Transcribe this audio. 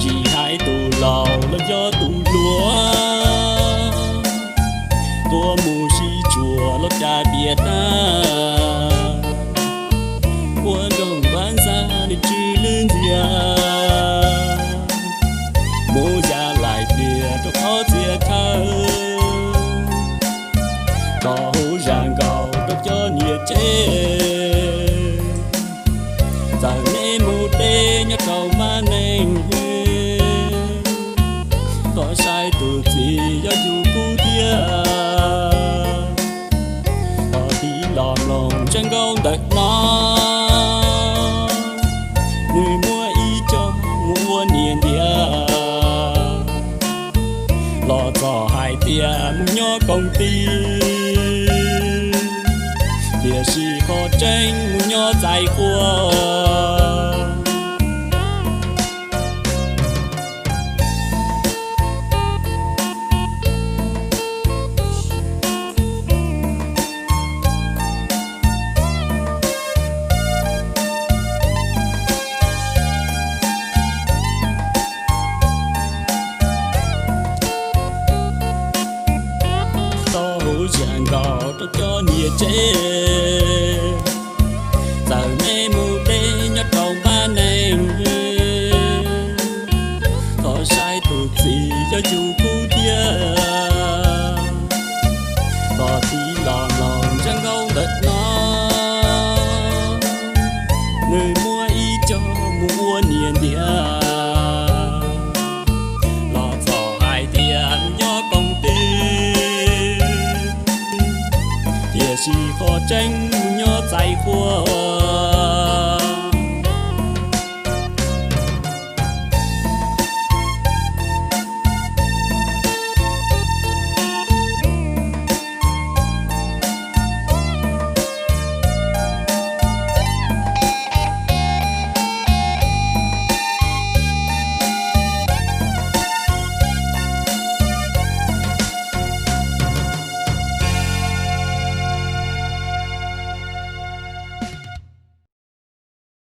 Tsis hais tus laus los yog tus hluas, tuaj mus sib tsuas los cas tias tag, ua nroog npab ntxag nws tsw lwj ntxiag, mus ya lais tias rau qhov txhia chaw, txo huv zam nkaus rau cov niam tsev. Txawm neb mus deb nyob rau npab neeg, thov saib tus txiv yog yus kub thiab. Thov tiv los mloog ntseeg nkauj ntawm no, nws muaj ib co mus ua niam ntiav, los txog hais tias mus nyob koom tij, tiam sis qhov tseeb mus nyob txais qhua. Txo huv zam nkaus rau cov niam tsev, txawm neb mus deb nyob rau npab neeg, thov saib tus txiv yog yus kub thiab. Thov tiv los mloog ntseeg nkauj ntawm no, nws muaj ib co mus ua niam ntiav, los txog hais tias mus nyob koom tij, tiam sis qhov tseeb mus nyob txais qhua.